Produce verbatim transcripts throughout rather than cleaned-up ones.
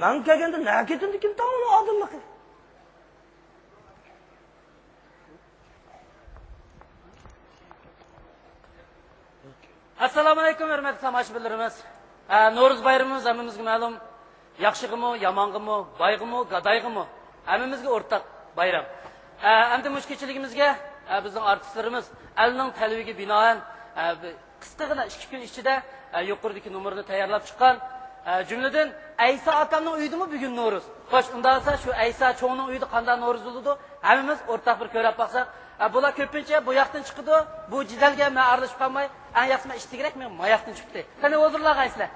ئەڭ كەلگەندە نەگە كېتىمدىكىن تاڭنىڭ ئادىللىقى؟ ئەسسالامۇئەلەيكۇم، ھۆرمەتلىك تاماشىبىنلىرىمىز. ئە، نورۇز بايرىمىمىز ھەممىمىزگە مەلۇم. ياخشىغىمۇ، يامانغىمۇ، بايغىمۇ، گادايغىمۇ، ھەممىمىزگە ئورتاق بايرام. ئە، ئەمدى مۇشۇ كېچىلىكىمىزگە، ئە، بىزنىڭ ئارتىسلىرىمىز ئەلنىڭ تەلىپىگە بىنائەن، ئە، بى-، قىسقىغىنا ئىككى كۈن ئىچىدە، ئە، يۇقىرىدىكى نومۇرنى تەييارلاپ چىققان. ئە، جۈملىدىن ئەيسا ئاكامنىڭ ئۆيىدىمۇ بۈگۈن نورۇز؟ خوش، ئۇنداق بولسا شۇ ئەيسا چوڭنىڭ ئۆيىدە قانداق نورۇز بولىدۇ؟ ھەممىمىز ئورتاق بىر كۆرۈپ باقساق. ئە، بۇلار كۆپىنچە بۇ ياقتىن چىقىدۇ، بۇ جېدەلگە مەن ئارىلىشىپ قالماي، ئەڭ ياخشىسى مەن ئىشتىگىرەك، مەن ماياقتىن چىقتى. قېنى، ھۇزۇرلارغا ئەيسىلەر.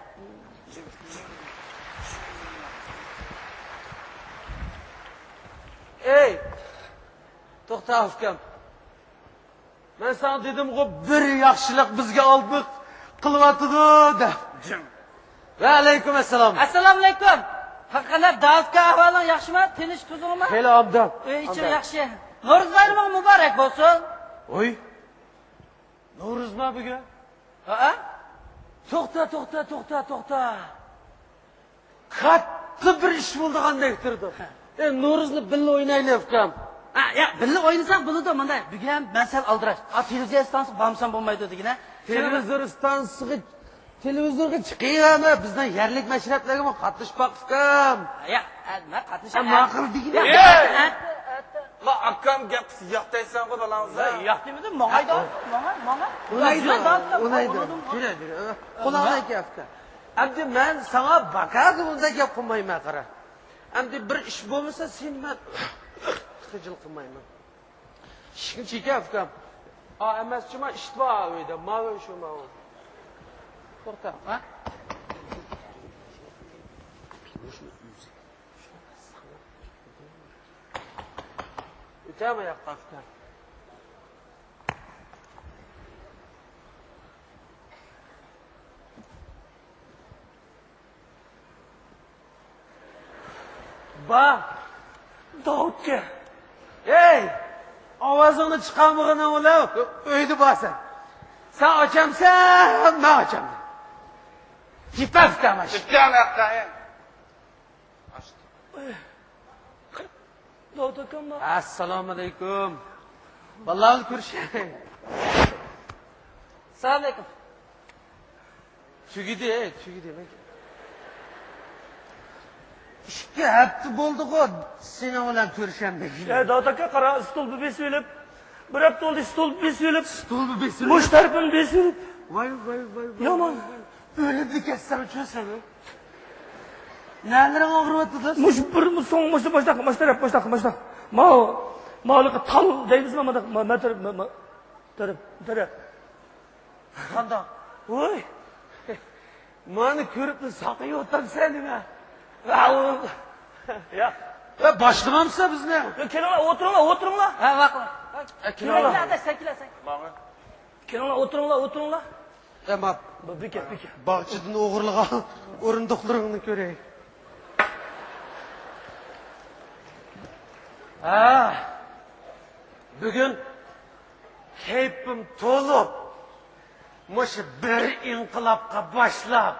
ئەي، توختا ئۇكام. مەن ساڭا دېدىمغۇ، بىر ياخشىلىق بىزگە ئالدىنى قىلىۋاتىدۇ دەپ. جىڭ. ۋەئەلەيكۇم ئەسسالام. ئەسسالامۇئەلەيكۇم. قانداق، داۋۇت ئاكا، ئەھۋالىڭ ياخشىمۇ؟ تىنچ تۇزۇڭمۇ؟ خېلى ئابدان. ئۆي ئىچىڭ ئابدان. ياخشى. نورۇز بايرىمىڭ مۇبارەك بولسۇن. ھوي. نورۇزما بۈگۈن؟ ھەئە. توختا، توختا، توختا، توختا. كاتتا بىر ئىش بولىدىغاندەك تۇرىدۇ. ئە، نورۇزنى بىللە ئوينايلى، ئۇكام. ھە، يا، بىللە ئوينىساق بولىدۇ، مۇنداق. بۈگۈن مەن سەل ئالدىراش. ئا، تېلېۋىزور ئىستانسىسىغا بارمىسام بولمايدۇ دېگىنە. تېلېۋىزور ئىستانسىسىغا، تېلېۋىزورغا چىقىۋەرمە، بىزنىڭ يەرلىك مەشرەپلەرگىمۇ قاتنىشىپ باق، ئۇكام. يا، ئە، مەن قاتنىشاي. ئە، ماقۇل دېگىنە. ئە، ئە، ئە. ما ئاكام گەپ قىلسا ياق دەيسەنغۇ بالاڭىزغا. ياق دېمىدىم، ماڭايدۇ، ماڭا، ماڭا. ئۇنايدۇ، ئۇنايدۇ. جۈرە، جۈرە. قۇلاقنى ئەكە، ئۇكا. ئەمدى مەن ساڭا باكادا ئۇنداق گەپ قىلمايمەن، قارا. ئەمدى بىر ئىش بولمىسا، سېنى مەن خىجىل قىلمايمەن. ئىشىكنى چېكە، ئۇكام. ئا، ئەمەس، جۇما ئىش بار ئۆيدە. ماۋۇ شۇ، ماۋۇ. توختا، ھە؟ ئۆتەم ئاياققا، ئۇكام. با. داۋۇتكە. ھەي! ئاۋازىڭنى چىقارمىغىنىڭ بىلەن ئۆيدە بارسەن. سەن ئاچامسەن، مەن ئاچامدىم. يىپەك تاماش. يىپەك تاماش. داۋۇت ئاكاممۇ؟ ئەسسالامۇئەلەيكۇم. بالىلار بىلەن كۆرۈشەي. سالامئەلەيكۇم. تۈگىدى، تۈگىدى. ئىككى ھەپتە بولدىغۇ سېنىڭ بىلەن كۆرۈشەلمىگىلى. يا، داۋۇت ئاكا، قارا، ستولنى بېسىۋېلىپ. بىر ھەپتە بولدى، ستولنى بېسىۋېلىپ. ستولنى بېسىۋېلىپ؟ مۇشۇ تەرىپىنى بېسىۋېلىپ. ۋاي، ۋاي، ۋاي، ۋاي، يامان. ۋاي، ۋاي. ئۆلۈمنى كەتسەڭچۇ سەن؟ نەلىرىڭ ئاغرىۋاتىدۇ؟ مۇشۇ بىر، مۇ-، سوڭ، مۇشۇ، مۇشۇنداق، مۇشۇ تەرەپ، مۇشۇنداق، مۇشۇنداق. ماۋۇ، ماۋۇلۇقى تال دەيمىزمۇ، مۇنداق، ما-، ما تەرەپ، ما-، ما-، تەرەپ، تەرەپ. قانداق؟ ۋوي. مانا كۆرۈپلا ساقىيىۋاتامسەن نېمە؟ ۋاۋ. يا. ۋە باشلىمامسىز بىزنى؟ يا، كېلىڭلار، ئولتۇرۇڭلار، ئولتۇرۇڭلار. ھە، ۋاقلا. ھە، كېلىڭلار. سەن كېلە، سەن كېلە، سەن. ماڭا. كېلىڭلار، ئولتۇرۇڭلار، ئولتۇرۇڭلار. ئەمما بىكەپ، بىكەپ. باغچىدىن ئوغرىلىغان ئورۇندۇقلىرىڭنى كۆرەي. ھە، بۈگۈن كەيپىم تولۇپ، مۇشۇ بىر ئىنقىلابقا باشلاپ،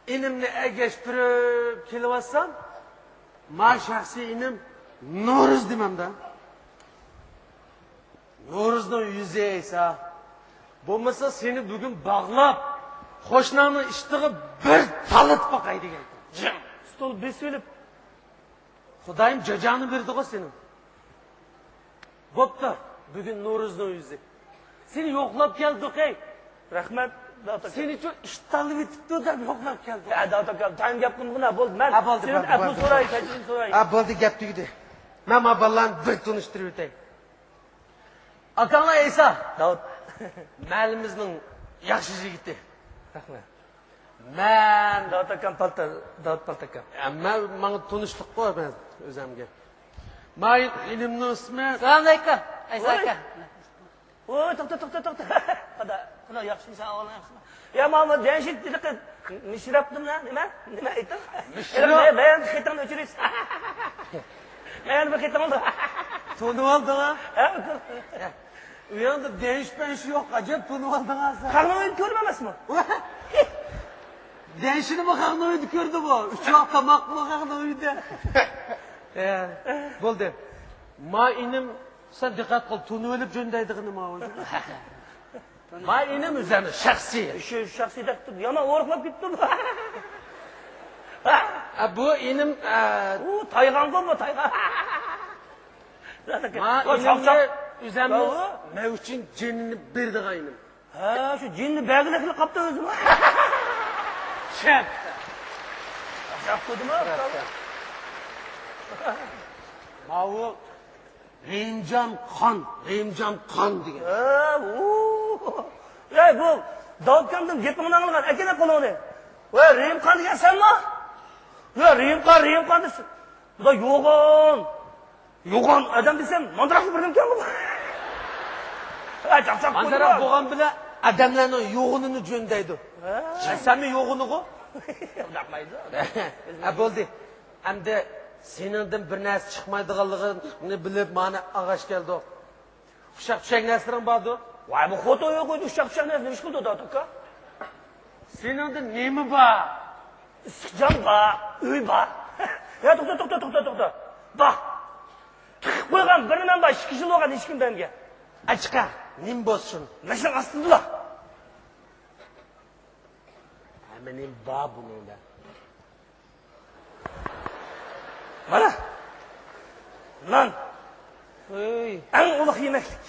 ئىنىمنى ئەگەشتۈرۈپ كېلىۋاتسام، ما شەخسىي ئىنىم نورۇز دېمەمدە. نورۇزنىڭ يۈزى ئەيسا. بولمىسا سېنى بۈگۈن باغلاپ، قوشناڭنىڭ ئىشتىغا بىر تالىتىپ باقاي دېگەن. جىڭ! ستول بېسىۋېلىپ. خۇدايىم جاجاڭنى بېرىدىغۇ سېنىڭ. بوپتۇ، بۈگۈن نورۇزنىڭ يۈزى. سېنى يوقلاپ كەلدۇق، ھەي. رەھمەت، داتا. سېنىچۇ ئىش تالىۋېتىپتۇ دەپ يوقلاپ كەلدۇق. ھە، داتا ئاكا، تايىن گەپ قىلمىغىن، ھە، بولدى. مەن ھە، بولدى، سېنى بولدى، ئەپۇ بولدى. سوراي، تەجرىبە سوراي. ھە، بولدى، گەپ تۈگىدى. مەن ما بالىلارنى بىر تونۇشتۇرۇۋېتەي. ئاكاڭلار ئەيسا. داۋۇت. مەھەللىمىزنىڭ ياخشى يىگىتى. رەھمەت. مەن. داۋۇت ئاكام پالتا، داۋۇت پالتا ئاكام. يا، مەن، ماڭا تونۇشلۇققۇ مەن ئۆزەمگە. ما ئىنىمنىڭ ئىسمى. سالامئەلەيكۇم، ئەيسا ئاكا. ۋوي، توختا، توختا، توختا. قادا، قادا، ياخشىمۇسەن، ئەھۋالىڭ ياخشىمۇ؟ يا، ماما، دەيشىت دېدى قىز. مىشرەپتىم، نېمە؟ نېمە ئېيتتىڭ؟ مىشرەپ. مەن، مەن خېتىڭنى ئۆچۈرۈش. مەن بىر خېتىڭ ئالدىم. تونۇۋالدىڭ، ھە؟ ھە، ئۇ يەردە دەيش پەيش يوق، ئەجەب تونۇۋالدىڭ، ھە، سەن. قاغنىڭ ئۆيىنى كۆرۈپ ئەمەسمۇ؟ دەيشىنىمۇ خەقنىڭ ئۆيىدە كۆردى بۇ. ئۈچ ۋاق تاماقمۇ خەقنىڭ ئۆيىدە. ئە، بولدى. ما ئىنىم، سەن دىققەت قىل، تونۇۋېلىپ جۆندەيدىغىنى ما ئۆزى. ما ئىنىم ئۆزەمنىڭ شەخسىي. شۇ شەخسىي دەپ تۇردى. يامان ئورۇقلاپ كېتىپتۇ بۇ. ئە، بۇ ئىنىم، ئە، ئۇ تايغانغۇ بۇ، تايغان. ما ئىنىمنى ئۆزەمنىڭ مەن ئۈچۈن جېنىنى بېرىدىغان ئىنىم. ھە، شۇ جېنىنى بەرگىلى قاپتۇ ئۆزىمۇ. شەپ. شەپ قويدىما؟ ماۋۇ رەھىمجان خان، رەھىمجان خان دېگەن. ھە، ئۇ. ئەي، بۇ داۋۇتكامدىن گېپىڭنى ئاڭلىغان، ئەكېلە قولۇڭنى. ۋە رەھىمخان دېگەن سەنمۇ؟ ۋە رەھىمخان، رەھىمخان دېسە. بۇ يوغان. يوغان ئادەم دېسەم، ماندىراقلا بىر نېمىكەن بۇ. ھە، چاقچاق قويدىما. ماندىراق بولغان بىلەن ئادەملەرنىڭ يوغىنىنى جۆندەيدۇ. ھە. سەنمۇ يوغىنىغۇ؟ ئۇنداقمايدۇ. ھە، بولدى. ئەمدى سېنىڭدىن بىر نەرسە چىقمايدىغانلىقىنى بىلىپ، مانا ئاغاچ كەلدۇق. ئۇششاق چۈشەك نەرسىلىرىڭ باردۇ. ۋاي، بۇ خوتۇن يوق ئۆيدە ئۇششاق چۈشەك نەرسىنى ئىش قىلىدۇ، داۋۇت ئاكا. سېنىڭدە نېمە بار؟ ئىسسىق جام بار، ئۆي بار. يا، توختا، توختا، توختا، توختا. بار. تىقىپ قويغان بىر نېمەم بار، ئىككى يىل بولغان ھېچكىم بەرمىگەن. ئاچىقى، نېمە بولسۇن؟ ماشىنىنىڭ ئاستىدىلا. ھەممە نېمە بار بۇنىڭدا. مانا، نان. ھۆي. ئەڭ ئۇلۇغ يېمەكلىك.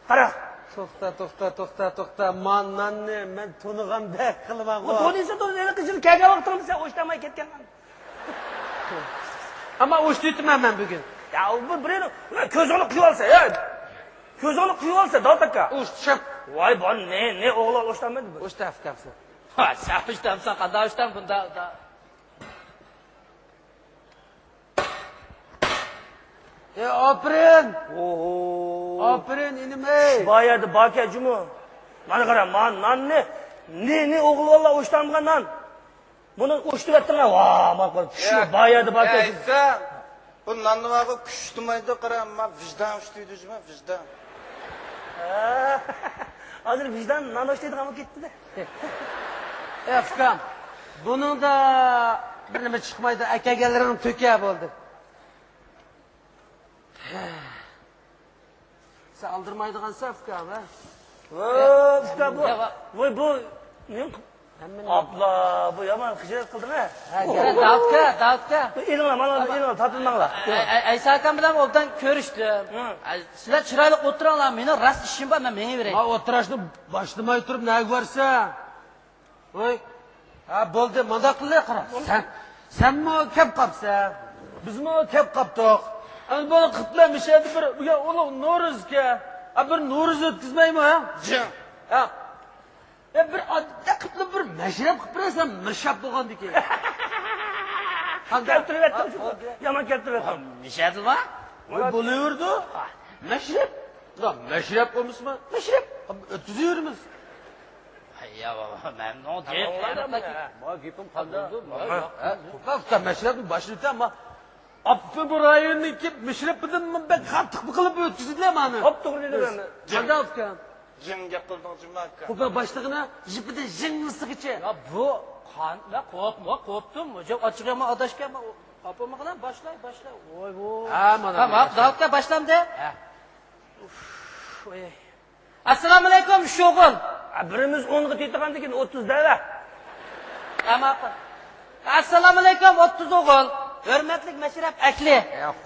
قارا. توختا، توختا، توختا، توختا. ما ناننى مەن تونۇغاندەك قىلىمەنغۇ. ئۇ تونۇيسەن، تونۇيسەن. ھېلىقى يىل كەلگەن ۋاقتىڭدا سەن ئوشتانماي كەتكەن نان. ئەمما ئوشتۇيتىمەن مەن بۈگۈن. يا، ئۇ بىر، بىر، كۆزۈڭنى قىيىۋالسا، يا. كۆزۈڭنى قىيىۋالسا، داۋۇت ئاكا. ئوشتۇم. ۋاي، بۇ نى، نى ئوغلان ئوشتانمىدى بۇ. ئوشتام ئۇكام سەن. ھە، سەن ئوشتامسەن، قانداق ئوشتام بۇندا؟ ئە، ئاپىرىن! ئوھو! ئاپىرىن، ئىنىم، ئەي! بار يەردە باركەن جۇمۇ. مانا قارا، مانا ناننى، نى، نى ئوغۇل بالىلار ئوشتانغان نان. بۇنى ئوشتۇۋەتتىڭە، ۋا، مانا قارا، چۈشۈ، بار يەردە باركەن جۇمۇ. بۇ ناننى بارغۇ، كۈچ ئۇشتۇمايدۇ، قارا، ما ۋىجدان ئۇشتۇيدۇ جۇمۇ، ۋىجدان. ھە، ھازىر ۋىجدان نان ئوشتايدىغان بولۇپ كەتتى-دە. ئەي، ئۇكام، بۇنىڭدا بىر نېمە چىقمايدۇ، ئەكەلگەنلىرىڭنى تۆكە بولدى. سەن ئالدىرىمايدىغانسەن، ئۇكام، ھە؟ ۋاي، ئۇكا، بۇ، ۋاي، بۇ، نېمە؟ ئاپلا، بۇ يامان خىجالەت قىلدىڭ، ھە؟ ھە، داۋۇتكا، داۋۇتكا. ئېلىڭلار، مانا، ئېلىڭلار، تارتىلماڭلار. ئەي، ئەي، ئەيسا ئاكام بىلەن ئوبدان كۆرۈشتۈم. ھە. ئەي، سىلەر چىرايلىق ئولتۇرۇڭلار، مېنىڭ راست ئىشىم بار، مەن مېڭىۋېرەي. ما ئولتۇراشنى باشلىماي تۇرۇپ نەگە بارسەن؟ ۋاي، ھە، بولدى، مانداق قىلىلى، قارا. سەن، سەنمۇ كەپ قاپسەن، بىزمۇ كەپ قاپتۇق. ئەمدى بۇنى قىپلا مىشەدە بىر، بىر ئۇلۇغ نورۇزكەن. ھە، بىر نورۇز ئۆتكۈزمەيمۇ، ھە؟ جىڭ. ھە. يا، بىر ئاددىي قىپلا بىر مەشرەپ قىپ بېرەسەن، مىرشاپ بولغاندىكىن. كەلتۈرۈۋەتتىڭ شۇ. يامان كەلتۈرۈۋەتتىڭ. مىشەدىلا؟ ۋاي، بولۇۋېرىدۇ. مەشرەپ. مەشرەپ بولمىسىمۇ، مەشرەپ. ئۆتكۈزۈۋېرىمىز. يا، مەن ئۇنىڭ گېپىم قانداق؟ ھە، ئۇكا، مەشرەپنى باشلىۋېتە، ئەمما ئاپپا بۇ رايوننىڭكى مەشرىپىدىن بەك قاتتىق قىلىپ ئۆتكۈزدىلە مانا. توپ توغرا دېدىم مەن. قانداق ئۇكا؟ جىڭ گەپ قىلدىڭ جۇما ئاكا. خوپ، باشلىغىنا، جىپىدە جىڭ مىسىغىچە. يا، بۇ قان، مەن قوپما، قوپتۇم. جىق ئاچچىق يامان ئاداشكەن. ئاپامغا باشلاي، باشلاي. ۋاي، ۋاي. ھە، مانا. تامام، داۋۇتكا باشلاندى. ھە. ئۇف، ئەي. ئەسسالامۇئەلەيكۇم، ئۈچ ئوغۇل. ھە، بىرىمىز ئونغا تېتىغاندىكىن ئوتتۇز دەۋە. ھە، ماقۇل. ئەسسالامۇئەلەيكۇم، ئوتتۇز ئوغۇل. ھۆرمەتلىك مەشرەپ ئەھلى.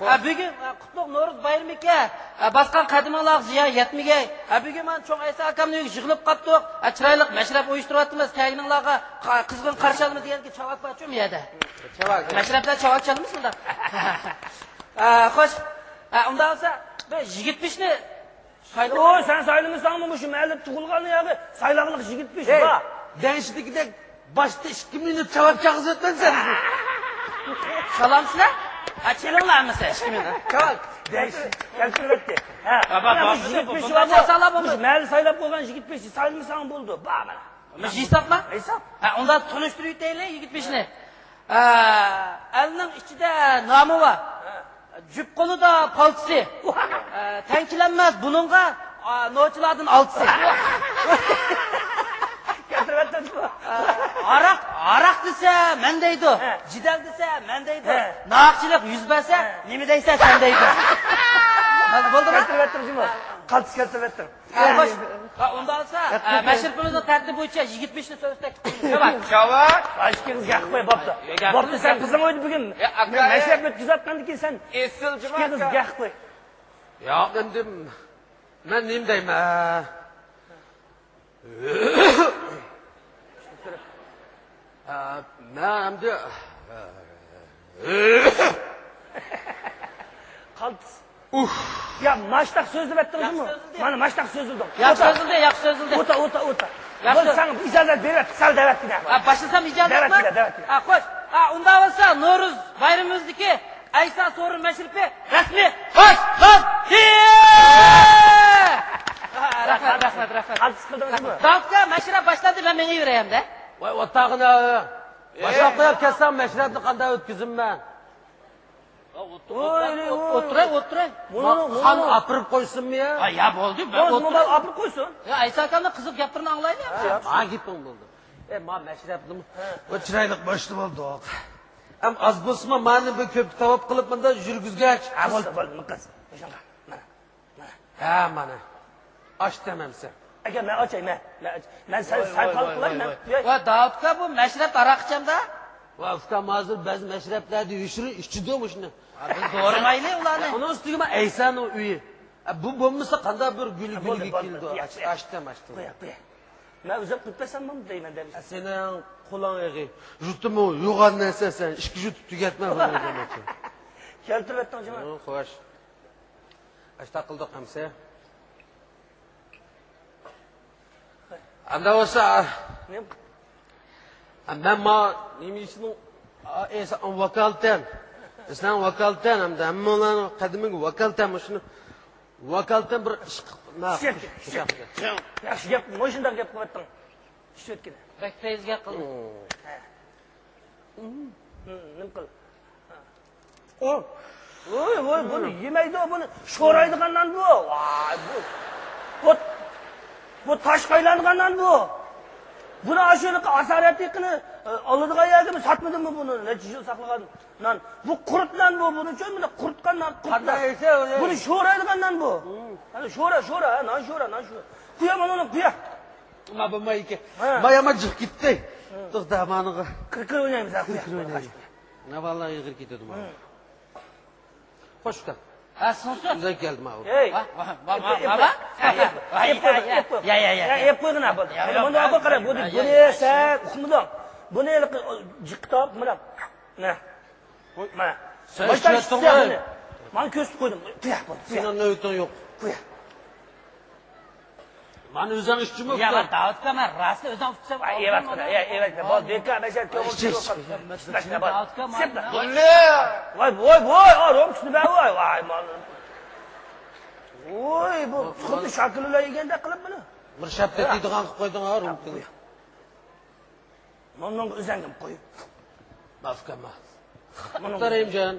ھە، بۈگۈن، ھە، قۇتلۇق نورۇز بايرىمىكەن. ھە، باسقان قەدىمىڭلارغا زىيان يەتمىگەي. ھە، بۈگۈن مانا چوڭ ئەيسا ئاكامنىڭ ئۆيىگە يىغىلىپ قاپتۇق. ھە، چىرايلىق مەشرەپ ئۇيۇشتۇرۇۋاتىمىز. كەلگىنىڭلارغا قا-، قىزغىن قارشى ئالىمىز دېگەنكى چاۋاك بارچۇ بۇ يەردە. چاۋاك. مەشرەپلەر چاۋاك چالىمىز شۇنداق. ھە، خوش. ھە، ئۇنداق بولسا بىر يىگىت بېشىنى سايلىغىن. ئوي، سەن سايلىمىساڭمۇ مۇشۇ مەھەللىدە تۇغۇلغان ياغى سايلاقلىق يىگىت بېشى بار. دەڭشىدىكىدەك باشتا ئىككى مىنۇت چاۋاك چاقىزىۋەتمەمسەن بىزنى؟ سالامسىلەر؟ ھە، چېلىڭلار ھەممىسى ئىككى مىنۇت. چاۋاك، دەڭشىدىكى. كەلتۈرۈۋەتتى. ھە، مانا مۇشۇ يىگىت بېشى بار، مۇشۇ مەھەللە سايلاپ قويغان يىگىت بېشى، سايلىمىساڭ بولىدۇ. بار مانا. مۇشۇ ھېسابما؟ ھېساب. ھە، ئۇنداق تونۇشتۇرۇۋېتەيلى يىگىت بېشىنى. ئە، ئەلنىڭ ئىچىدە نامى بار. ھە. جۈپ قولىدا پالتىسى. ئە، تەڭ كېلەلمەس بۇنىڭغا، ئا، نوچىلاردىن ئالتىسى. كەلتۈرۈۋەتتىڭىزمۇ؟ ئە، ھاراق، ھاراق دېسە مەن دەيدۇ، ھە. جېدەل دېسە مەن دەيدۇ، ھە. ناھەقچىلىك يۈز بەرسە ھە. نېمە دەيسەن سەن دەيدۇ. بولدىمۇ؟ كەلتۈرۈۋەتتىڭ جۇمۇ. قالتىس كەلتۈرۈۋەتتىڭ. ھە، خوش. ھە، ئۇنداق بولسا، ھە، مەشرىپىمىزنىڭ تەرتىپى بويىچە يىگىرمە بەشنى سۆزلەك. شاباش. شاباش. ئىككىڭىزگە ھەق بوپتۇ. يا، بوپتۇ، سەن قىزىڭ ئۆيدە بۈگۈن يا، ئاكا، مەشرەپ ئۆتكۈزۈۋاتقاندىن كېيىن سەن ئېسىل جۇمۇ ئىككىڭىزگە ھەق قوي. ياق، ئەمدى مەن نېمە دەيمەن؟ ئە، مەن ئەمدى قالتىس. ئۇھ. يا، ماشتاق سۆزلىۋەتتىڭىزمۇ؟ ياخشى سۆزلىدى. مانا ماشتاق سۆزلىدىڭ. ياخشى سۆزلىدى، ياخشى سۆزلىدى. ئوتا، ئوتا، ئوتا. ياخشى. بولدى، ساڭا ئىجازەت بېرىۋەتتىم، سەل دەۋەتكىنە. ئا، باشلىسام ئىجازەتمۇ؟ دەۋەتكىنە، دەۋەتكىنە. ئا، خوش. ئا، ئۇنداق بولسا نورۇز بايرىمىمىزدىكى ئەيسا سورۇن مەشرىپى رەسمىي باشلاندى! رەھمەت، رەھمەت، رەھمەت. قالتىس قىلدىڭىزمۇ؟ داۋۇتكا، مەشرەپ باشلاندى، مەن مېڭىۋېرەي ئەمدى. ۋاي، ئولتۇرغىنا. باشلاپ قويۇپ كەتسەڭ، مەشرەپنى قانداق ئۆتكۈزىمەن؟ ئولتۇراي، ئولتۇراي. خان ئاپىرىپ قويسۇنمۇ يا؟ ھە، يا بولدى، مەن ئولتۇراي. ئاپىرىپ قويسۇن. يا، ئەيسا ئاكامنىڭ قىزىق گەپلىرىنى ئاڭلايلى. ھە، ما گېپىڭ بولدى. ئە، ما مەشرەپنىمۇ بۇ چىرايلىق باشلىۋالدۇق. ئەم ئاز بولسىمۇ مانى بىر كۆپكە تاۋاپ قىلىپ مۇنداق يۈرگۈزگەچ. ھە، بولدى، بولدى، مىقاس. مۇشۇنداق. مانا. مانا. ھە، مانا. ئاچتىم ئەمسە. ئاكا، مەن ئاچاي، مەن. مەن ئاچاي. مەن سەل، سەل قالاي، مەن. ۋاي، داۋۇت ئاكا، بۇ مەشرەپ ھاراق ئىچەمدۇ؟ ۋاي، ئۇكام، ھازىر بەزى مەشرەپلەردە يوشۇرۇن ئىچىدۇ مۇشۇنى. ھە، بىز دورىمايلى ئۇلارنى. ئۇنىڭ ئۈستىگە مانا ئەيسانىڭ ئۆيى. ئە، بۇ بولمىسا قانداق بىر گۈلى گۈلىگە كېلىدۇ. ئاچتىم، ئاچتىم. قويە، قويە. مەن ئۆزۈم قىلىپ بەرسەم بولمىدۇ دەيمەن دەپ. ئە، سېنىڭ قولۇڭ ئېغىر. يۇتۇمۇ يوغان نەرسە سەن. ئىككى يۇتۇپ تۈگەتمە بۇنى دېمەكچى. كەلتۈرۈۋەتتىڭ جۇمۇ. خوش. ئاشتا قىلدۇق ئەمسە. ئەمدى بولسا، نېمە؟ مەن ما نېمە ئىشنىڭ، ئە، ۋاكالىتەن. سەن ۋاكالىتەن، ئەمدى ھەممىڭلارنىڭ قەدىمىگە ۋاكالىتەن مۇشۇنى. ۋاكالىتەن بىر ئىش قىلىپ، نە، چۈشۈۋەتكىن. چۈشۈۋەتكىن. ياخشى گەپ، مۇشۇنداق گەپ قىلىۋەتتىڭ. چۈشۈۋەتكىن. بەك پەيزى گەپ قىلدىڭ. ھە. نېمە قىل؟ ئۇ. ۋوي، ۋوي، بۇنى يېمەيدۇ، بۇنى شورايدىغان نان بۇ. ۋاي، بۇ، بۇ، بۇ تاشقا ئايلانغان نان بۇ. بۇنى ئاشۇ ھېلىقى ئاسارەتىقىنى، ئە، ئالىدىغان يەرگە ساتمىدىممۇ بۇنى؟ نەچچە يىل ساقلىغان نان. بۇ قۇرت نان بۇ، بۇنى چۆمىدە قۇرتقان نان، قۇرت نان. قانداق يېسە، ئۇنى بۇنى شورايدىغان نان بۇ. ھە، شورا، شورا، ھە، نان شورا، نان شورا. قۇيا، مانا ئۇنى قۇيا. ما بولمايدىكەن. ھە. ما يامان جىق كەتتى. توختا، مانىغا. كىر، كىر ئوينايمىز، ھە، قۇيا. كىر، كىر ئوينايلى. نە بالىلار ئېغىر كېتىدۇ ما. خوش ئۇكام. ھە، سىڭسۇن. ئۆزۈڭ كەلدىڭ ما. ھەي. ۋاھ، ۋاھ، ۋاھ، ۋاھ، ۋاھ. ئەپ قويغىن، ھە، بولدى. يا، يا، يا، يا. ئەپ قويغىن، ھە، بولدى. يا، بۇنى، يا، بۇنى، يا، بۇنى يا، سەن ئۇقمىدىڭ. بۇنى ھېلىقى جىققا تاپ، مانا. نە. مانا. سەن باشتا ئىچىۋەتتىڭ ئىچسە غۇ. بۇنى. مانا كۆرسىتىپ قويدۇم. قۇيا، بولدى، قۇيا. سېنىڭ نۆۋىتىڭ يوق. قۇيا. مانا ئۆزۈڭ ئىچكىنە يا، ئۇكام. داۋۇت ئاكا، مەن راستلا ئۆزۈڭ ئۇقسام، ئەي، ئەۋەتمە، ئەي، ئەۋەتمە. بول، بىكار، مەشەدە كۆڭۈل ئىچ، ئىچ. بەشمە، بول. داۋۇت ئاكا، سېپلا. مانا. ۋاي، ۋاي، ۋاي، ئا، رومكىسىنى بەر، ۋاي، ۋاي، مانا. ۋاي، بۇ خۇددى شاكىلىلار يېگەندەك قىلىپ بۇنى. بىر شەپتە دەيدىغان قىلىپ قويدۇڭ، ھە، رومكىنى. مانا ئۆزۈڭگە قويۇپ. ماف ئۇكام، ماف. مانا رەھىمجان.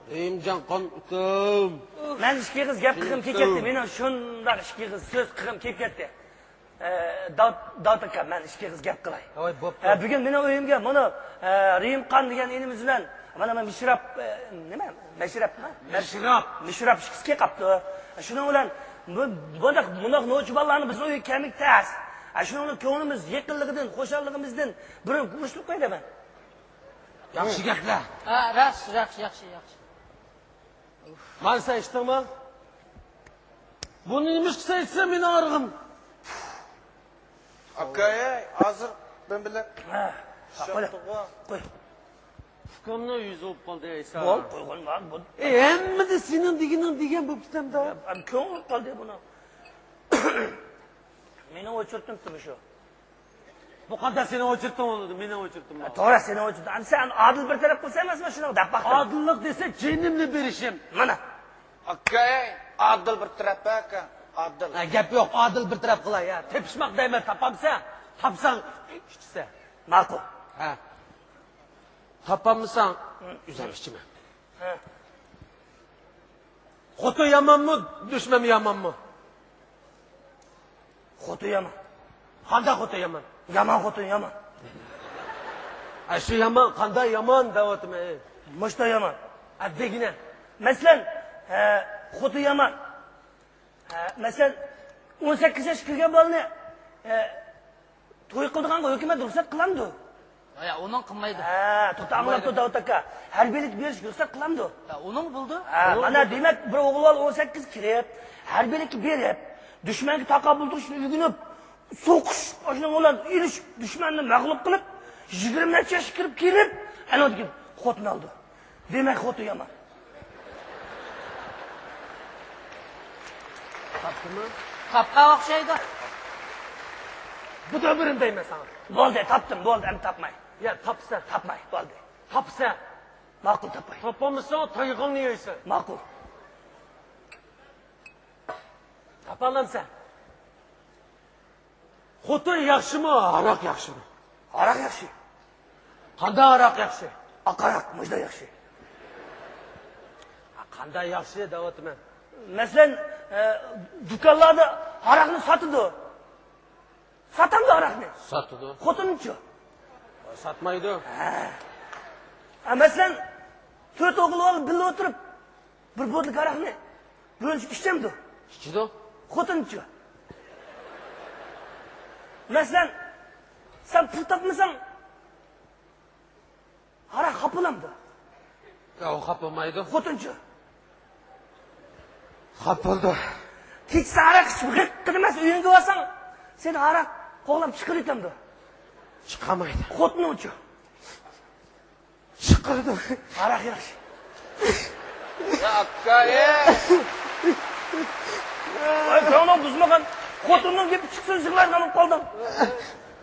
رەھىمجان قان ئۇكام. مەن ئىككى ئېغىز گەپ قىلغۇم كېلىپ كەتتى. مېنىڭ شۇنداق ئىككى ئېغىز سۆز قىلغۇم كېلىپ كەتتى. ئە، داۋۇت، داۋۇت ئاكا، مەن ئىككى ئېغىز گەپ قىلاي. ھاي، بوپتۇ. ئە، بۈگۈن مېنىڭ ئۆيۈمگە مانا، ئە، رېھىمخان دېگەن ئىنىمىز بىلەن مانا مەن مىشراپ، ئە، نېمە؟ مەشرەپمۇ؟ مىشراپ. مىشراپ ئىككىسى كېلىپ قاپتۇ. شۇنىڭ بىلەن بۇ، بۇنداق، بۇنداق نوچى بالىلارنى بىزنىڭ ئۆيگە كەلمىگە تەس. شۇنىڭ بىلەن كۆڭلىمىز يېقىنلىقىدىن، خۇشاللىقىمىزدىن بىر ئۇرۇشتۇرۇپ قوياي دەيمەن. ياخشى گەپلەر. ھە، راست، ياخشى، ياخشى، ياخشى. مانا سەن ئىچتىڭمۇ؟ بۇنى نېمىشقا سەن ئىچسەن مېنىڭ ئارىغىم؟ ئاكاي، ھازىر مەن بىلەن ھە، قوي. قوي. ئۇكامنىڭ يۈزى بولۇپ قالدى، ئەيسا. بول، قويغىن، بار، بول. ئەي، ھەممىدە سېنىڭ دېگىنىڭ دېگەن بولۇپ كېتەمدۇ؟ يا، كۆڭۈل قالدى بۇنىڭ. مېنىڭ ئوچۇرتۇم شۇ. بۇ قانداق سېنىڭ ئوچۇرتۇڭ بولىدۇ، مېنىڭ ئوچۇرتۇم بار. توغرا، سېنىڭ ئوچۇرتۇڭ. ئەمدى سەن ئادىل بىر تەرەپ قىلسا ئەمەسمۇ شۇنىڭ دەپ باقتىڭ. ئادىللىق دېسە جېنىمنى بېرىشىم. مانا. ئاكاي، ئادىل بىر تەرەپ ئەكەن، ئادىل. ھە، گەپ يوق، ئادىل بىر تەرەپ قىلاي، ھە. تېپىشماق دەيمەن، تاپامسەن، تاپساڭ ئىچىسەن. ماقۇل. ھە. تاپالمىساڭ، ئۆزۈم ئىچىمەن. ھە. خوتۇن يامانمۇ، دۈشمەنمۇ يامانمۇ؟ خوتۇن يامان. قانداق خوتۇن يامان؟ يامان خوتۇن يامان. ئە، شۇ يامان، قانداق يامان دەۋاتىمەن. مۇشتا يامان. ئە، دېگىنە. مەسىلەن، ئە، خوتۇن يامان. ئە، مەسىلەن، ئون سەككىز ياشقا كىرگەن بالىنى، ئە، توي قىلىدىغانغا ھۆكۈمەت رۇخسەت قىلامدۇ؟ يا، ئۇنىڭ قىلمايدۇ. ھە، توتا ئاڭلاپتۇ داۋۇت ئاكا. ھەربىيلىككە بېرىشكە رۇخسەت قىلامدۇ؟ يا، ئۇنىڭ بولىدۇ. ھە، مانا دېمەك، بىر ئوغۇل بالا ئون سەككىز كىرىپ، ھەربىيلىككە بېرىپ، دۈشمەنگە تاقابىل تۇرۇشنى ئۆگىنىپ، سوقۇش، ئاشۇنىڭ بىلەن ئېلىشىپ، دۈشمەننى مەغلۇپ قىلىپ، يىگىرمە نەچچە ياشقا كىرىپ كېلىپ، ئەنە ئۇندىن كېيىن خوتۇن ئالىدۇ. دېمەك، خوتۇن يامان. تاپتىمۇ؟ تاپقان ئوخشايدۇ. بۇ دەۋرىم دەيمەن ساڭا. بولدى، تاپتىم، بولدى، ئەمدى تاپماي. يا، تاپسا. تاپماي، بولدى. تاپسا. ماقۇل، تاپماي. تاپالمىساڭ، تايىقىڭنى يەيسەن. ماقۇل. تاپالامسەن؟ خوتۇن ياخشىمۇ، ھاراق ياخشىمۇ؟ ھاراق ياخشى. قانداق ھاراق ياخشى؟ ئاق ھاراق، مۇشۇنداق ياخشى. ھا، قانداق ياخشى دەۋاتىمەن. مەسىلەن، ئە، دۇكانلاردا ھاراقنى ساتىدۇ. ساتامدۇ ھاراقنى؟ ساتىدۇ. خوتۇنچۇ؟ ساتمايدۇ. ھە. ھە، مەسىلەن، تۆت ئوغۇل بالا بىللە ئولتۇرۇپ، بىر بوتۇلكا ھاراقنى بۆلۈشۈپ ئىچەمدۇ؟ ئىچىدۇ. خوتۇنچۇ؟ مەسىلەن، سەن پۇل تاپمىساڭ، ھاراق خاپا بولامدۇ؟ ياق، ئۇ خاپا بولمايدۇ. خوتۇنچۇ؟ خاپا بولىدۇ. كېچىسى ھاراق ئىچىپ غىققىدە ئەمەس ئۆيۈڭگە بارساڭ، سېنى ھاراق قوغلاپ چىقىرىۋېتەمدۇ؟ چىقارمايدۇ. خوتۇنۇڭچۇ؟ چىقىرىدۇ. ھاراق ياخشى. يا ئاكا، ئەي! ۋاي، كۆڭلۈڭ بۇزمىغىن. خوتۇننىڭ گېپى چىقسۇن، يىغلايدىغان بولۇپ قالدىڭ.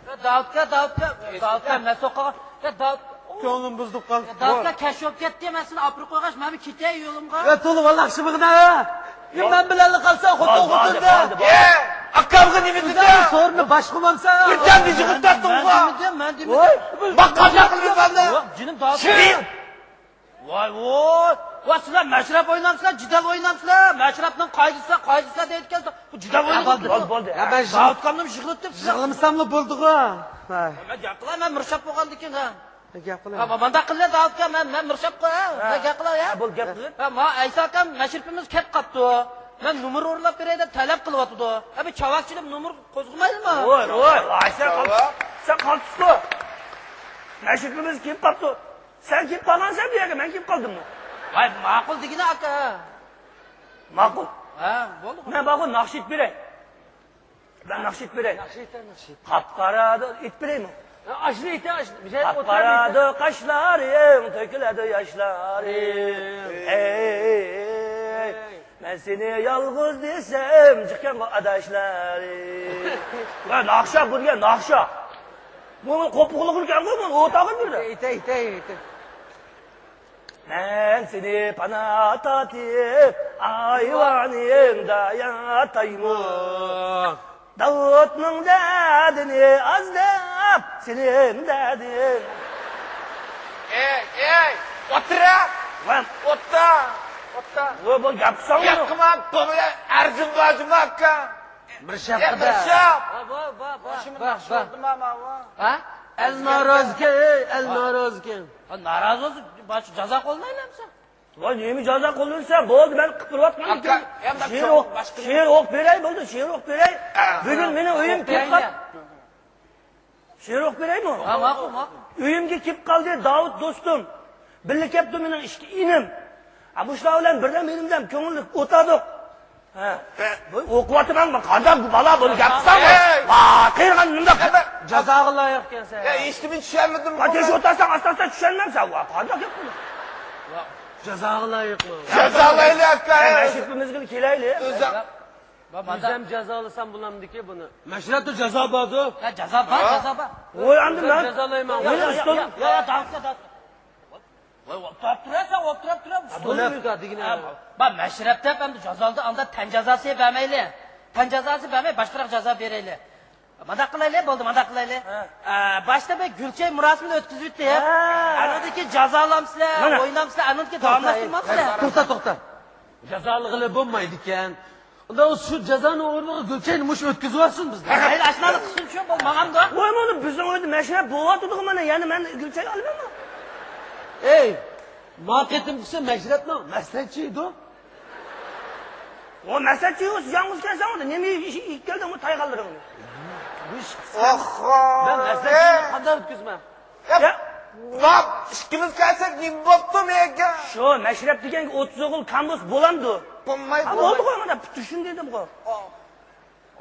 يا داۋۇتكا، داۋۇتكا، داۋۇتكا، مەن سوققان. يا داۋۇت. كۆڭلۈم بۇزۇلۇپ قالدى. يا داۋۇتكا، كەچ بولۇپ كەتتى، مەن سېنى ئاپىرىپ قويغاچ، مەنمۇ كېتەي يولۇمغا. يا تولا بالا، ياخشىمىغىنا. يا مەن بىلەنلا قالسا، خوتۇن خوتۇندا. يا ئاكامغا نېمە دېدىڭ؟ سورۇننى باشقۇرمامسەن. بىردەم يىغىپ تارتتىڭغۇ. مەن دېمىدىم، مەن دېمىدىم. ۋاي. بۇ قانداق قىلىمەن؟ ياق، جېنىم، داۋۇت. شېرىن. ۋاي، ۋوي! ۋاي، سىلەر مەشرەپ ئوينامسىلەر، جېدەل ئوينامسىلەر؟ مەشرەپنىڭ قايسىسىلەر، قايسىسىلەر دەيدىكەنسىلەر. بۇ جېدەل ئوينىدى. بولدى، بولدى. يا، مەن يىغلىتىپ، يىغلىمىساملا بولدىغۇ. ھە. مەن گەپ قىلاي، مەن مىرشاپ بولغاندىكىن، ھە. گەپ قىلاي. ھە، مانداق قىلىڭ، داۋۇت ئاكا، مەن، مەن مىرشاپ قوي، ھە. ھە. مەن گەپ قىلاي، ھە. ھە، بولدى، گەپ قىلىڭ. ھە، ما ئەيسا ئاكام مەشرىپىمىز كەپ قاپتۇ. مەن نومۇر ئورۇنلاپ بېرەي دەپ تەلەپ قىلىۋاتىدۇ. ھە، بىر چاۋاك چېلىپ نومۇر قوزغىمايلىما؟ ۋوي، ۋوي، ۋاي، سەن قال-، سەن قالتىسقۇ. مەشرىپىمىز كېلىپ قاپتۇ. سەن كېلىپ قالغانسەن بۇ يەرگە، مەن كېلىپ قالدىممۇ؟ ۋاي، ماقۇل دېگىنە ئاكا. ماقۇل. ھە، بولدى. مەن بارغۇ ناخشا ئېيتىپ بېرەي. مەن ناخشا ئېيتىپ بېرەي. ناخشا ئېيتە، ناخشا ئېيتە. قاپقارا ئېيتىپ بېرەيمۇ؟ ئاشۇنى ئېيتە، ئاشۇنى. قاپقارادا قاشلىرىڭ، تۆكۈلىدۇ ياشلىرىڭ. ھەي، ھەي، ھەي. مەن سېنى يالغۇز دېسەم، جىقكەنغۇ ئاداشلىرىڭ. ۋە ناخشا بۇ دېگەن ناخشا. بۇ قوپۇقلۇقلۇكەنغۇ، بۇ ئوتاغا بىردە. ئېيتە، ئېيتە، ئېيتە. مەن سېنى پانا تارتىپ، ئايۋانىڭدا ياتايمۇ؟ داۋۇتنىڭ دەردىنى ئاز دەپ، سېنىڭ دەردىڭ. ئەي، ئەي، ئولتۇرە! ۋاي. ئولتۇر، ئولتۇر. ۋاي، بۇ گەپ قىلساڭ گەپ قىلما، بۇ بىلەن ئەرزىم بار جۇما ئاكا. مىرشاپ ئەي، قىلدى. مىرشاپ! ۋا، ۋا، ۋا، ۋا. ماشىنا ۋا، ناخشا ۋا. ئۇردۇم، ماما، ۋا. ھە؟ ئەل نارازىكەن، ئەي، ئەل ۋا. نارازىكەن. ھە، نارازى بولسا، باشقا جازا قوللايلامسەن؟ ۋاي، نېمە جازا قوللىسا، بولدى، مەن قىپىرىۋاتقان ئاكا، ئىكەن. يا، مەن شېئىر چوڭ-، ئوق-، باشقا شېئىر ئوقۇپ بېرەي، بولدى، شېئىر ئوقۇپ بېرەي. ئە. بۈگۈن مېنىڭ ئۆيۈم كېلىپ قاپ-، شېئىر ئوقۇپ بېرەيمۇ؟ ھە، ماقۇل، ماقۇل. ئۆيۈمگە كېلىپ قالدى داۋۇت دوستۇم. بىللە كەپتۇ مېنىڭ ئىككى ئىنىم. ھە، مۇشۇلار بىلەن بىردەم ئىنىم بىلەن كۆڭۈللۈك ئولتۇردۇق. ھە. بۇ ئوقۇۋاتىمەن، قانداق بۇ بالا، بۇنى گەپ قىلساڭ، ۋا، قىيرىغان مۇنداق. جازاغا لايىق ئىكەنسەن. يا، ھېچنېمىنى چۈشەنمىدىم. ۋا، تېشى ئولتۇرساڭ، ئاستا-ئاستا چۈشەنمەمسەن، ۋا، قانداق گەپ بۇ؟ جازاغا لايىقمۇ؟ جازالايلى، ئاكا. مەشرىپىمىزگە كېلەيلى. ئۆزۈم جازالىسام بولامدىكى بۇنى؟ مەشرەپتە جازا باردۇ. يا، جازا بار، جازا بار. ۋوي، ئەمدى مەن جازالايمەن. مېنىڭ ئۈستۈم. يا، يا، داۋۇت، داۋۇت. ۋاي، ئولتۇرۇپ تۇرسەن، ئولتۇرۇپ تۇرسەن. ھە، بار، مەشرەپ دەپ ئەمدى جازالىدى، ئاندا تەن جازاسى بەرمەيلى. تەن جازاسى بەرمەي، باشقىراق جازا بېرەيلى. مانداق قىلايلى، بولدى، مانداق قىلايلى. ھە. ئە، باشتا بىر گۈلچېھرە مۇراسىمىنى ئۆتكۈزۈۋېتىپ، ھە. ئاندىن كېيىن جازالامسىلەر، مانا. ئوينامسىلەر، ئاندىن كېيىن داۋاملاشتۇرمامسىلەر؟ توختا، توختا. جازالىغىلى بولمايدىكەن. ئۇندا ئۇ شۇ جازانىڭ ئورنىغا گۈلچاينى مۇشۇ ئۆتكۈزۈۋالسۇن بىزگە. مەيلى، ئاشۇنداق قىلسۇن شۇ، بول، ماڭامدۇ؟ ۋاي، مانا بىزنىڭ ئۆيدە مەشرەپ بولۇۋاتىدىغۇ، مانا يەنە مەن گۈلچاي ئالىمەنمۇ؟ ئەي، ما قېتىمقىسى مەشرەپنىڭ مەسلىھەتچى ئىدى. ئۇ مەسلىھەتچى، ئۇ يالغۇز كەلسەڭ، نېمە ئىش ئېلىپ كەلدىڭ بۇ تايغانلىرىڭنى؟ ئوخو. مەن مەسلىھەتچىنى قانداق ئۆتكۈزىمەن؟ يا، يا. باب، ئىككىمىز كەلسەك نېمە بوپتۇ مەيەگە؟ شۇ مەشرەپ دېگەنگە ئوتتۇز ئوغۇل كامبوز بولامدۇ؟ بولمايدۇ. ھە، بولدى قوي، مانا پۈتۈشۈن دېدىمغۇ.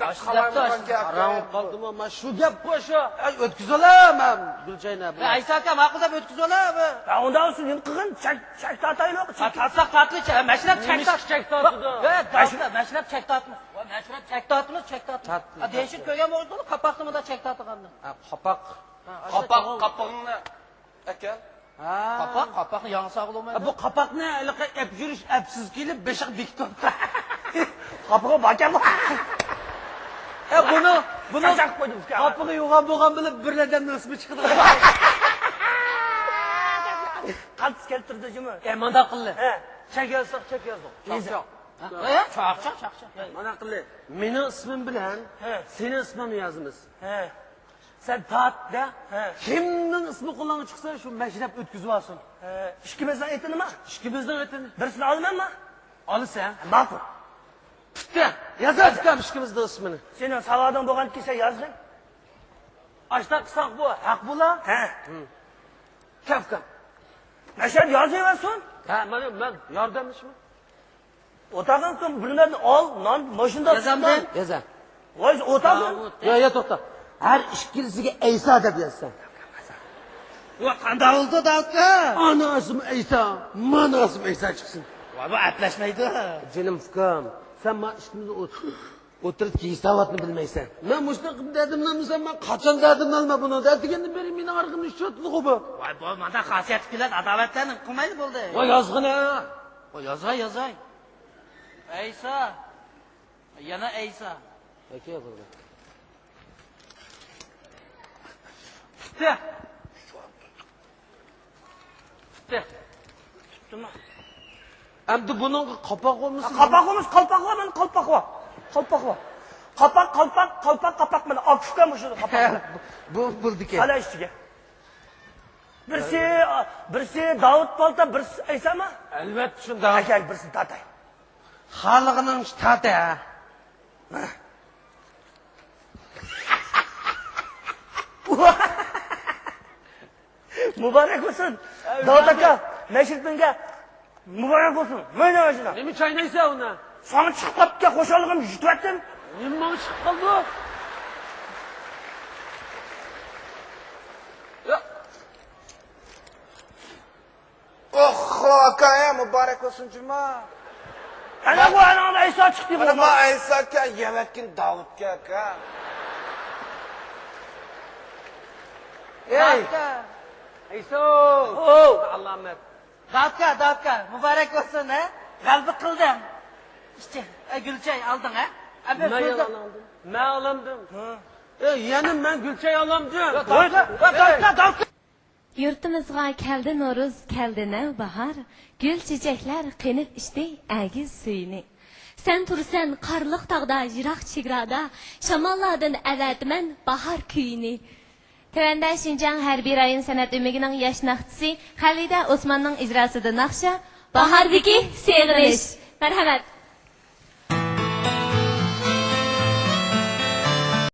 ئاشۇ دەپتۇ، ئاشۇ قاراڭ قالدىمۇ، ما شۇ گەپ قوي شۇ. ئەي، ئۆتكۈزۈۋالە، مەن گۈلچاينى. ئەي، ئەيسا ئاكا، ماقۇل دەپ ئۆتكۈزۈۋالە. ھە، ئۇنداق بولسا نېمە قىلغىن؟ چەك، چەك تارتايلى. ھە، تارتساق تارتىلى، چەك، مەشرەپ چەك تارت-، چەك تارتىدۇ. ھە، مەشرەپ، مەشرەپ چەك تارتىمىز. ۋە مەشرەپ چەك تارتىمىز، چەك تارتىمىز. ھە، دېيىشىپ كۆرگەن بولدۇڭلار، قاپاقنى مۇنداق چەك تارتقاندا. ھە، قاپاق. ھە، قاپاق، قاپىقىڭنى ئەكەل. ھە. قاپاق، قاپاقنى ياڭا ساغلىمايدۇ. بۇ قاپاقنى ھېلىقى ئەپ يۈرۈش ئەپسىز كېلىپ بېشىغا بېكىتىپتۇ. قاپىقى باركەنغۇ. ئە، بۇنى، بۇنى چاچاق قويدۇم، ئۇكا. قاپىقى يوغان بولغان بىلەن بىر ئادەمنىڭ ئىسمى چىقىدىغان. قالتىس كەلتۈردى جۇمۇ. ئە، مانداق قىلدى. ھە. چەك يازساق، چەك يازدۇق. يېزە. چاقچاق. ھە؟ چاقچاق، چاقچاق. مانا قىلدى. مېنىڭ ئىسمىم بىلەن ھە. سېنىڭ ئىسمىڭنى يازىمىز. ھە. سەن تارت دە. ھە. كىمنىڭ ئىسمى قولۇڭغا چىقسا، شۇ مەشرەپ ئۆتكۈزۈۋالسۇن. ھە، ئىككىمىزنىڭ ئېتىنىما؟ ئىككىمىزنىڭ ئېتىنى. بىرسىنى ئالىمەنما؟ ئالىسەن. ماقۇل. پۈتتى. يازىمىز ئىككىمىزنىڭ ئىسمىنى. سېنىڭ ساۋادىڭ بولغاندىكىن سەن يازغىن. ئاشۇنداق قىلساق بۇ ھەق بولا. ھە. كەپ، كەپ. مەشرەپ يازىۋەرسۇن. ھە، مانا مەن ياردەملىشىمەن. ئوتاقىڭ بىر نەرسە ئال، نان، ماشىنا. يازامدۇ؟ يازا. ۋاي، ئوتاقىڭ. يا، يا، توختا. ھەر ئىككىلىسىگە ئەيسا دەپ يازساڭ. ۋا، قانداق بولدى، داۋۇت ئاكا؟ ئانا ئىسمى ئەيسا، مانا ئىسمى ئەيسا چىقسۇن. ۋا، بۇ ئەپلەشمەيدۇ. جېنىم ئۇكام، سەن ما ئىككىمىزنى ئوت-، ئوتتۇرىدىكى ھېساباتنى بىلمەيسەن. مەن مۇشۇنداق قىلىپ دەردىمنى ئالمىسام، مەن قاچان دەردىمنى ئالىمەن بۇنىڭ؟ دە دېگەندىن بېرى مېنىڭ ئارقامدىن ئىشلىۋاتىدىغۇ بۇ. ۋاي، بۇ مانا خاسىيەتلىك كۈنلەردە ئاداۋەتلەرنى قىلمايلى بولدى. ۋاي، يازغىنە. ۋاي، يازاي، يازاي. ئەيسا. يەنە ئەيسا. ئەكە، بولدى. پۈتتى. پۈتتى. پۈتتىمۇ؟ ئەمدى بۇنىڭغا قاپاق بولمىسۇن. قاپاق بولمىسۇن، قالپاق بار، مانا قالپاق بار. قالپاق بار. قاپاق، قالپاق، قالپاق، قاپاق، مانا ئاكا-ئۇكا مۇشۇ قاپاق. بۇ، بۇ بولدىكەن. قالاي ئىچىگە. بىرسى، بىرسى داۋۇت پالتا، بىرسى ئەيسامۇ؟ ئەلۋەتتە شۇنداق. ئەكەل، بىرسىنى تارتاي. خالىغىنىڭچە تارت ھە. مۇبارەك بولسۇن. داۋۇت ئاكا، مەشرىپىڭگە مۇبارەك بولسۇن. مانا ماشىنا. نېمە چاينايسەن ئۇنى؟ ساڭا چىقىپ قاپتىكەن، خۇشاللىقىم يۈتۈۋەتتىم. نېمە ماڭا چىقىپ قالدى؟ يا. ئوخ، ئاكا، ھە، مۇبارەك بولسۇن جۇما. ئەنە بۇ، ئەنە ئەيسا چىقتى. مانا بۇ ئەيسا ئاكا، يەۋەتكىن داۋۇتكا ئاكا. ئەي. ئەيسا. ئوو. ئالامەت. داۋۇتكا، داۋۇتكا، مۇبارەك بولسۇن، ھە؟ غەلىبە قىلدىڭ. ئىچە، ئە، گۈلچاي ئالدىڭ، ھە؟ ئەبە، مەن سۆزدە يالان ئالدىم. مەن ئالامدىم. ھە. ئە، يەنە مەن گۈلچاي ئالامدىم. يا، داۋۇتكا، يا، داۋۇتكا، داۋۇتكا. يۇرتىمىزغا كەلدى نورۇز، كەلدى نەۋباھار، گۈل چېچەكلەر قېنىپ ئىچتى ئەگىز سۈيىنى. سەن تۇرىسەن قارلىق تاغدا، يىراق چېگرادا، شاماللاردىن ئەۋەتىمەن باھار كۈيىنى. تۆۋەندە شىنجاڭ ھەربىي رايون سەنئەت ئۆمىكىنىڭ ياش ناخشىچىسى خەلىدە ئوسماننىڭ ئىجراسىدا ناخشا، باھاردىكى سېغىنىش. مەرھەمەت.